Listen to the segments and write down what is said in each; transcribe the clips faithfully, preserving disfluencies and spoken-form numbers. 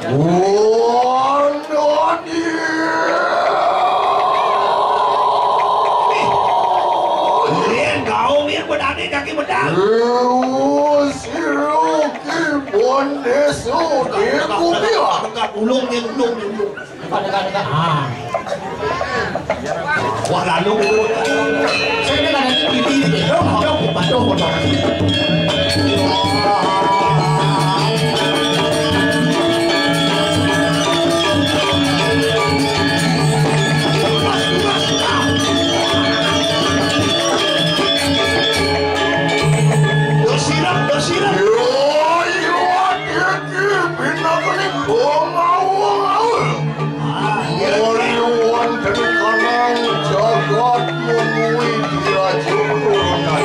Wandani. Yen gaung yen bedane kaki bedang. Siruki bondesu di kupia. Tegak ulung yen ulung yen ulung. Tegak, tegak, tegak. Ah. Wah, lalu. Saya ni ada di, di, di, di, dong, dong, dong, dong. Dosirap, dosirap. Yo, yo, dia, dia, bina kuning, bunga, bunga. Mori wonten kanang jagat mungui dirajung nurunan.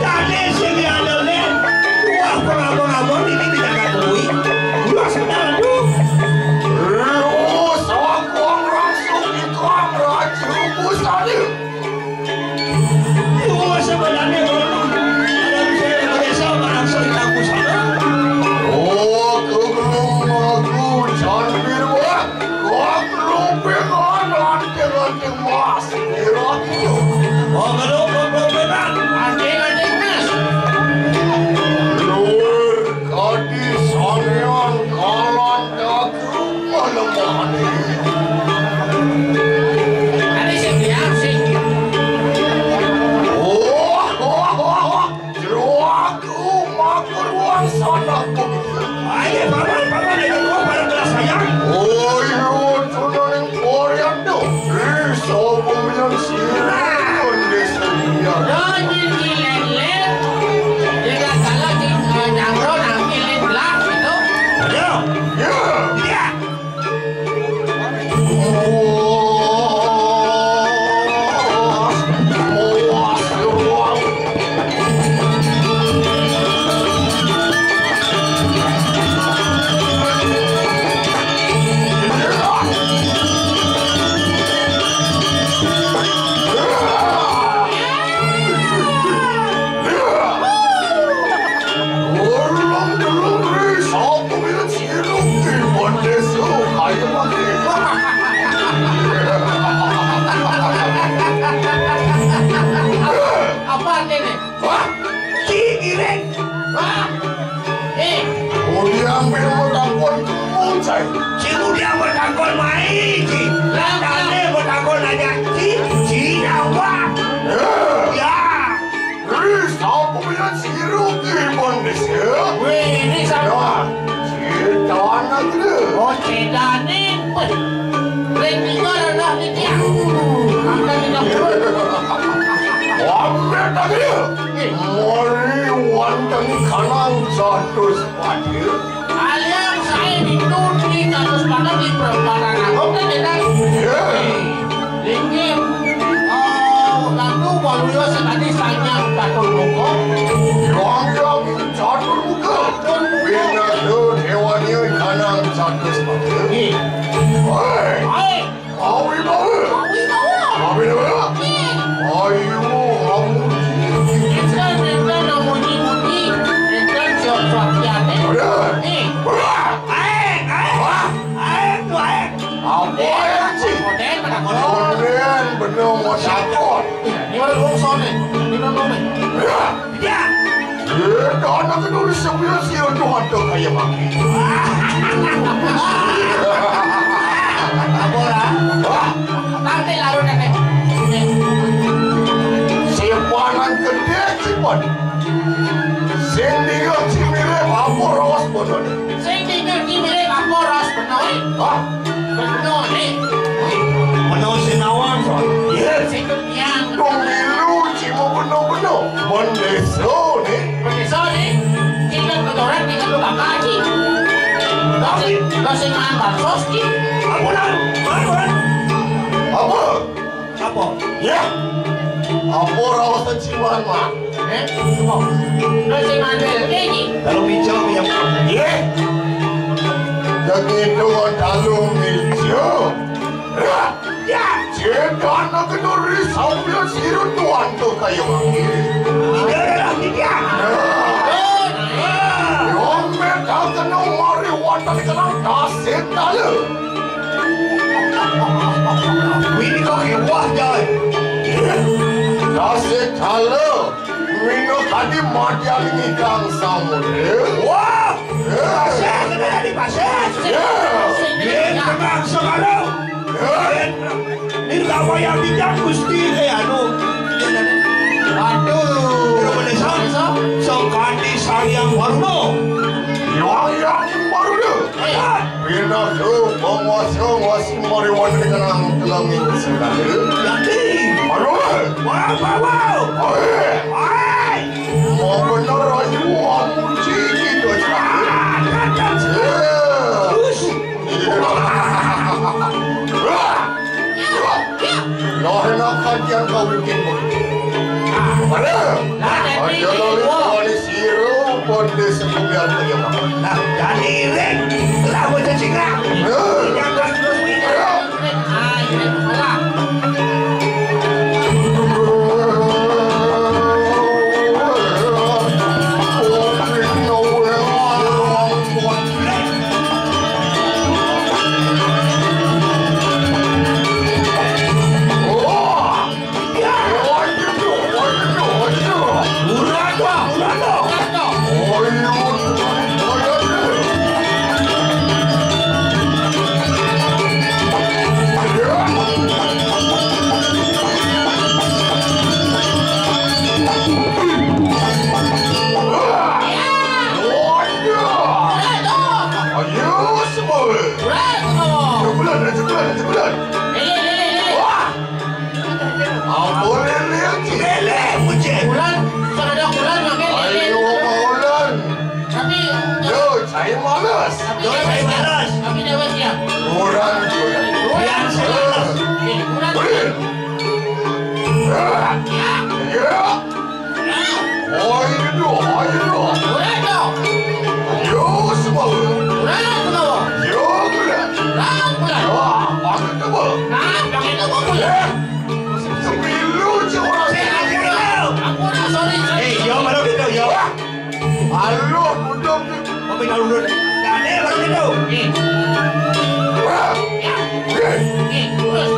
Dadi sing diandelin, wah, pengamun-amun ini tidak akui. Wah, sedang, aduh. Riwus agung rangsung ikam rajung busana. Ibu sebenarnya kalau ada saya desa barang saya kampus sana. Oh, kegelung aku candir wah. Kok lupa kan ranting-ranting mas. Kira. Oh, kalau kok lupa kan ranting-ranting mas. Luar kadi samian kalan tak Ada sing liar sih. Oh, oh, oh, oh. Jero aku makur wang sana. Ayo, paman, paman, ayo, gua pada kelas sayang. Oh, iya, tunaning Korea tuh. Ih, sapa yang sirah, kondisi dia. Nah, ini, ini, ini. Tidak salah, di, eh, nyangro, nanti, ini, belah, gitu. Ayo. Ya. Iya. Urung-urung ri sapa wiwit sirung ing Bondesu kaya mangke. Apa artine? Wah, ki ngiring. Wah. Eh. Udiang bil mau takon muncai. Si udiang mau takon mai ki. Lah, kane mau takon aja. Si, si nyawa. Ya. Ya. Ri, sapa pian sira ki Bondesu? Wih, ini sapa? Nah, si Danak lho. Oh, si Daning. Wih, ring tiga rendah di tiang. Angkat tiga puluh. Wah, bener tak dia? Ih. Mari wonten kanang satus pada. Aliang sae nindun di kados pakan di perempatan agung kan, ya kan? Iya. Linggih, eh, Ratu Waluya sekali sanyang catur muka. Yang yang catur muka. Catur muka. Pindah ke dewanya kanang catus mata. Iya. Hei. Hei. Awi bawa. Awi bawa. Awi bawa. Iya. Ayo, amuji. Kita, kita, amuji, muji. Kita, siap-siap, ya, nih. Ada. Nih. Wah. Aeng, aeng. Wah. Aeng tu, aeng. Apa aeng, Cik? Koden, mana koden? Koden, bener mau sakot. Ini orang bongso nih. Ini orang nih. Ya. Ya. Ya, anak itu udah sebelah sih untuk hantu kayak maki. Apa lah? Wah. Nanti lalu nenek. Simpanan gede, Cik, Pon. Sing tinggal Cik mirip apa raos bodone? Sing tinggal Cik mirip apa raos benone? Hah? Benone. Benone sinawan, Son. Iya. Sing kepian. Dong milu Cik mau beno-beno. Mon desa ne. Mon desa ne. Kita kotoran kita tuh bakal Cik. Tapi lo sing mangan bansos Cik. Apa, Lan? Apa, Lan? Apa? Apa? Ya. Apa raos ciwan, Mak? Eh, apa? Lo sing mandel iki. Kalau pinjam ya. Iya. Begitu dalu meja. Ra, ya. Cedana kenduri sambil sirut tuan tu kayu mangkir. Iya, iya, iya. Ya. Rompet kena mari Tapi kenal Tasik Kala. Wih, ini kok heboh, Joy. Tasik Kala. Mino tadi madian ngikang samudra. Wah, pasir, kena di pasir. Ya. Dia tenang sekarang. Ya. Ini tak payah bijak, Gusti. Eh, anu. Aduh. Kira boleh, Sam? Sam? Sekali sayang baru no. Yang, yang baru no. Ayo. Pinaka panguasa ngasi mariwati ngenang telenging segala. Yati. Aduh. Wah, wah, wah. Oi. Oi. Mau bener ayu amuji gitu. Ah, kacau. Eh. Terus. Wah. Wah. Loh, enak kajian kau bikin begitu. Mana? Lah, Devi, aja lali wah. Kali siru, konde sebulan aja, Pak. Nah, jadi irit. Lah, bocah cingak. Eh. Jangan terus, terus, terus. Eh. Ah, irit, wah. Ayo, semua. Cebulan, cebulan, cebulan. Wah. Ampun, Lele, Cik. Lele, Cik. Bulan, kalau ada bulan, pakai lele. Ayo, Pak Bulan. Tapi, yo, saya malas. Tapi yo, saya malas. Tapi dia masih ya. Bulan, bulan. Bulan, saya malas. Eh, bulan. Bulan. Ya. Ya. Ayo, ayo. Yo, semua. Yo, semua. Yo, bulan. Wah, pakai tebal. Nah, pakai tebal, bulan. Eh. Semilu je orang. Saya tak tahu. Ampun, sorry, sorry. Eh, yo, baru kita, yo. Aduh, duduk. Kopi tahu dulu. Jadi, baru kita. Eh. Wah. Ya. Eh. Eh, terus.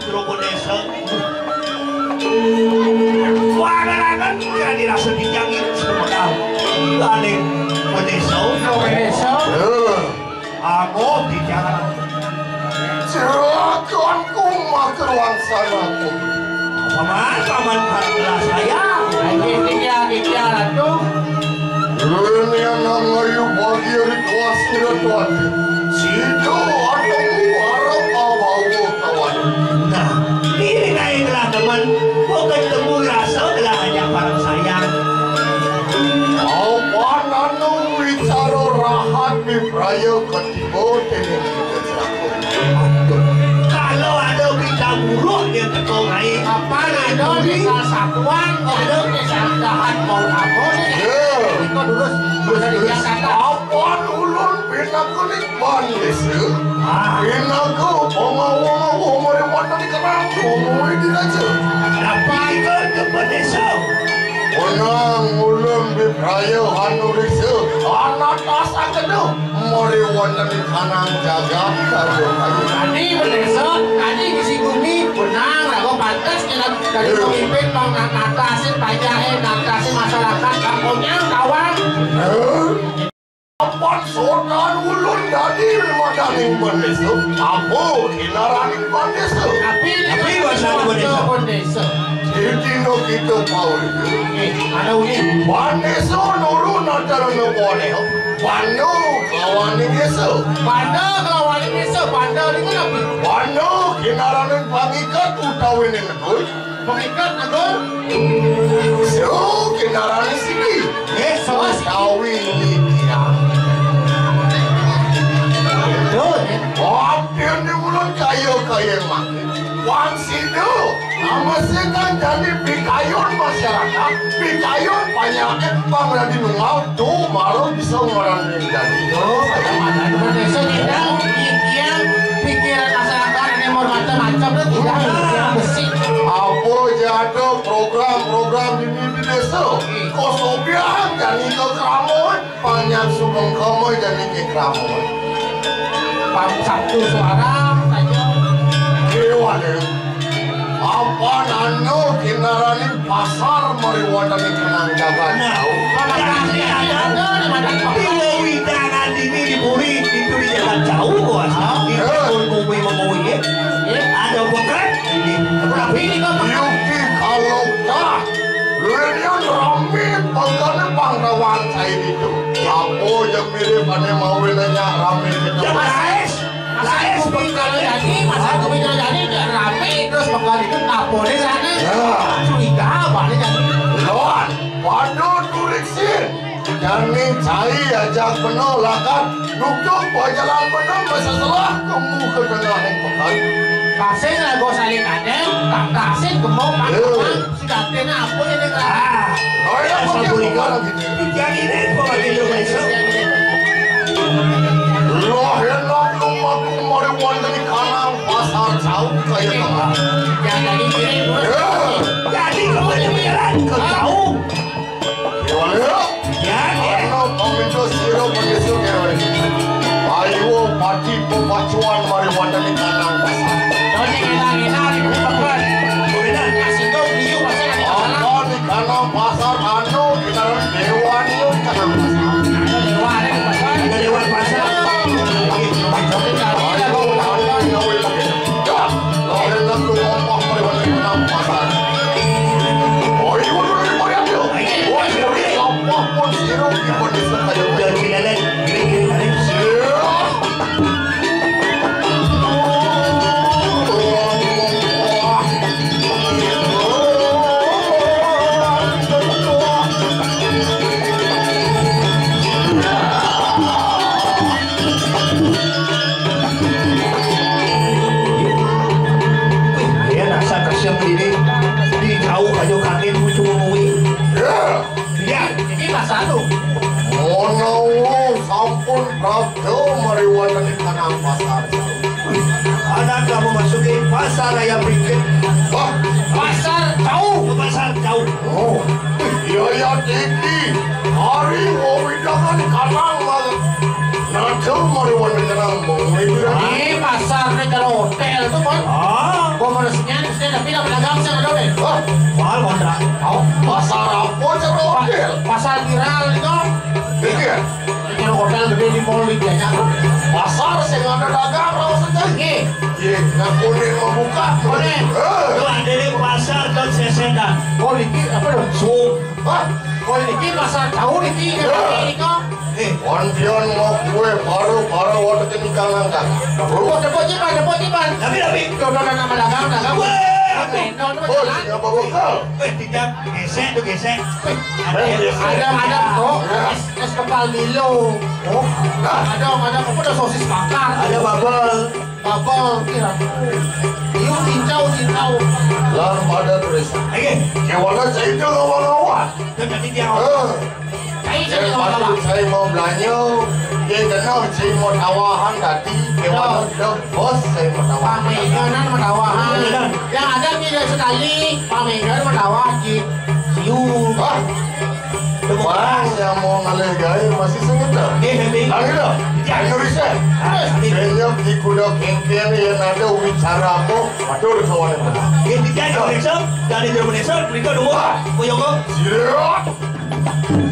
Jero Bonesa. Wah, angan-angan ya dirasa dijangit sebentar. Lane Bonesa. Bonesa. Eh. Aku di jalan. Jerakanku makan langsanaku. Paman, paman, paman saya. Ayo, tinggal, tinggal, atuh. Ini yang namanya bagi ritual sirat wajib. Sido atau muara kawawa kawan. Nah, ini naiklah teman. Bukan temu rasa lah hanya parang sayang. Apa nanu bicara rahat Raya ketiba tening kita celaka. Kalau ada berita buruk dia teka ngai. Apa ada di sapuan, ada di sandahan mau apa ni? Ya. Kita terus terus dia kata apa ulun pinaka ni ban desa. Ah. Pinaka pengawa-ngawa mari wanda di kerang. Ngomong di raja. Dapat ke ke desa. Menang ulun bipraya anu risa. Anak tas akeduh. Mari wonten di kanang jagat kajo kayu. Tadi bendesa, tadi bisi bumi, benang, lagu pantas kena dari pemimpin bang natasin pajak eh natasin masyarakat kampungnya kawan. Apan sodan ulun dadi madaning bendesa. Apa kinaraning bendesa? Tapi tapi bendesa. Bendesa. Dina kita paul. Eh, ada uli. Bendesa nurun acara boleh. Banda kelawan desa. Banda kelawan desa. Banda ni kenapa? Banda kinaraning pangikat utawi ni negul. Pangikat negul. So kinaraning siki. Eh, so utawi ni dia. Betul. Abdi ni mulut kaya-kaya makin. Wan sidu. Amasikan jadi pikayun masyarakat, pikayun panyakit pang dadi nungau tu baru bisa ngorang jadi. Oh, macam-macam. Indonesia tidak, pikiran, pikiran masyarakat ini mau macam-macam tu tidak yang besi. Apa jada program-program ini di desa? Kosobian jadi ke keramun. Panjang subeng komo jani ke keramun. Pam Sabtu suara saja. Dewa deh. Apa nano kinarani pasar mari wonten ing kenang jagat. Nah, jauh. Jani ada di mana? Bila widangan ini di puri itu di jalan jauh bos. Di puri memui ya. Ada bukan? Ini. Tapi ini kok. Yuki kalau dah. Lilian rame pagane pangrawang saya itu. Apa yang mirip ane mau nanya rame gitu. Ya, Mas Ais. Mas Ais, kalau jadi, masa aku mikir jadi, dia rame, terus bakal itu tapo deh sana. Ya. Curiga apa nih jadi? Lawan, waduh, turik sin. Jani cai ajak beno lakat, duduk bajalan beno, masa selah kemu ke tengah yang pekan. Kasih lagu saling ada, tak kasih kemu, tak kasih. Sudah kena apa ini, Kak? Ah, oh, ya, asal boleh kalah gitu. Yang ini apa lagi lu besok? Loh, enak lu mah, kemarin wanda di kanang pasar jauh kayak apa? Yang tadi kiri, ya. Jadi kamu yang menyerang ke jauh. Gimana ya? Ya, ya. Ano, pamito siro, pamito siro. Ayo, pati papacuan mari wanda di kanang pasar. Doni ngena-ngena di bukakan. Beda, kasih dong, liu pasar di pasar. Apa di kanang pasar, ano, kita dewa ni, kanang pasar. Ada dewa, ada di pasar. Ada dewa di pasar. Ayo, ada dewa di pasar. Wih, ya, dasar kasihan ini. Di jauh aja kaget, muncul ngomongin. Ya, ini Mas Anu. Menawa sampun prapta mariwatan di kanang pasar. Anak kamu masuki pasar raya Bringkit. Wah, pasar jauh. Ke pasar jauh. Oh, iya, iya, tinggi. Hari wewidangan kanang banget. Nanti mariwatan kanang mau. Ini pasar ni kalau hotel tu kan. Ah. Gua meresnya, terusnya tapi nak pedagang saya ada deh. Hah? Mahal, mahal. Tahu? Pasar apa cara hotel? Pasar viral itu. Iya. Ini kalau hotel gede di mall di Gianyar. Pasar sing ada dagang, raos aja. Iya. Iya, nah, kuning mau buka. Kuning. Eh. Itu ada di pasar dan sesedan. Oh, ini apa dong? Sup. Hah? Oh, ini pasar tahu ini. Iya. Ini kok. Eh, wan pian mau kue baru, baru waktu ini kangen kan. Tepuk, tepuk jiban, tepuk jiban. Tapi, tapi. Kau udah nama dagang, dagang. Weh. Mendon mah Oh, jalan. Sing apa bekel? Eh, tidak, gesek tuh, gesek. Eh, gesek. Ada, ada, oh, es, es kepal Milo. Oh, nah. Ada, ada, apa ada sosis bakar. Ada bubble. Bubble, iya. Iu cincau, cincau. Lah, ada terus. Oke. Kayak warna saya itu lawan-lawan. Itu nanti dia. Eh. Saya Yang lawan-lawan. Patut saya mau belanja, dia kenal saya mau tawahan tadi, dia Betul. Warna the boss saya mau tawahan. Pamengenan mah tawahan. Pamengenan. Yang ada tidak sekali, pamengenan mah tawahan, Ji. Siu. Hah? Wah, yang mau ngalih gawe masih sengit dah. Iya, Bang. Lagi dah. Iya. Ayo riset. Terus, Bang. Saya di kuda kengkeng yang ada wicara apa, atur kawan yang mana. Iya, tidak ada Indonesia, dari Indonesia, mereka dulu. Wah. Kuyoko. Siap.